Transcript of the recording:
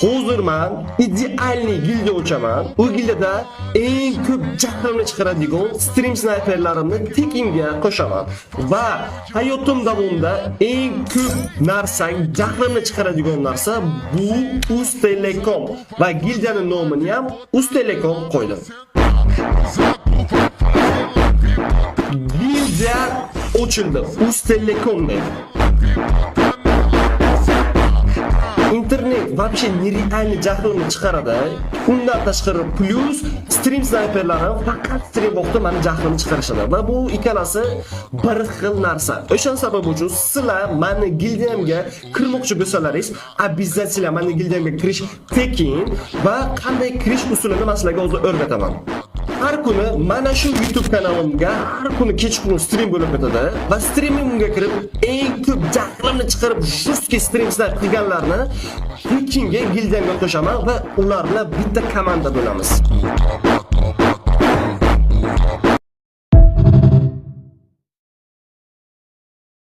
Hozir man идеальный gildiya ochaman. U gildiyada eng ko'p jahlimni chiqaradigan stream snayperlarimni tekinga qo'shaman. Va hayotim davomida eng ko'p narsa, jahlimni chiqaradigan narsa bu Uztelecom va gildiyaning nomini ham Uztelecom qo'ydim. Gildiya ochildi. Uztelecom deb. Internet вообще нереальный jahlini chiqaradi. Undan tashqari plus stream snayperlari faqat stream vaqtida mani jahlimni chiqarishadi va bu ikkalasi bir xil narsa. O'shan sabab uchun sizlar mani gildiyamga kirmoqchi bo'lsalaringiz, обязательно mani gildiyamga kirish tekin va qanday kirish usulini men sizlarga hozir o'rgataman. Har kuni mana shu YouTube kanalimga har kuni kechqurun stream bo'lib o'tadi va streamimga kirib eng ko'p jahlimni chiqarib жесткий stream snipe qilganlarni tekinga gildiyamga qo'shaman va ular bilan bitta komanda bo'lamiz.